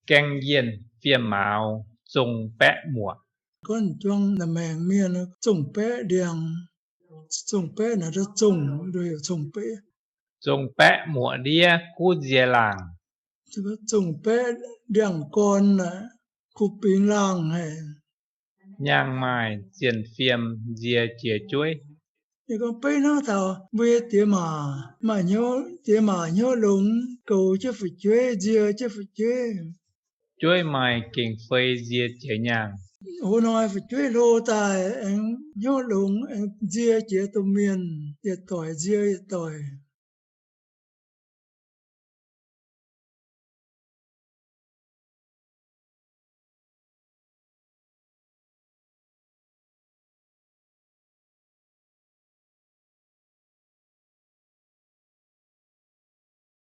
Gaeng yienh fiem mauz zong baeqv muoqc. Gorngv juang naaic maengc mienh zong baeqv ndiangx, zong baeqv naaic zong, heuc zong baeqv muoqc ndiev kuv nzie laangc. Zong baeqv ndiangx-gorn naaic kuv bingx laangh haic. Nyaangh maaih zienh fiem nzie jiex jueiv. Yie gorngv beiv hnangv taux mbuo nyei diex maac, maaih hnyouv, diex maac hnyouv longx, goux jienv fu'jueiv, nzie jienv fu'jueiv. Jueiv maaih gengh fei nzie jiex nyaangh. Hoz hnoi fu'jueiv hlo daaih aengx hnyouv longx, aengx nzie jiex domh mienh, yietc doic nzie yietc doic.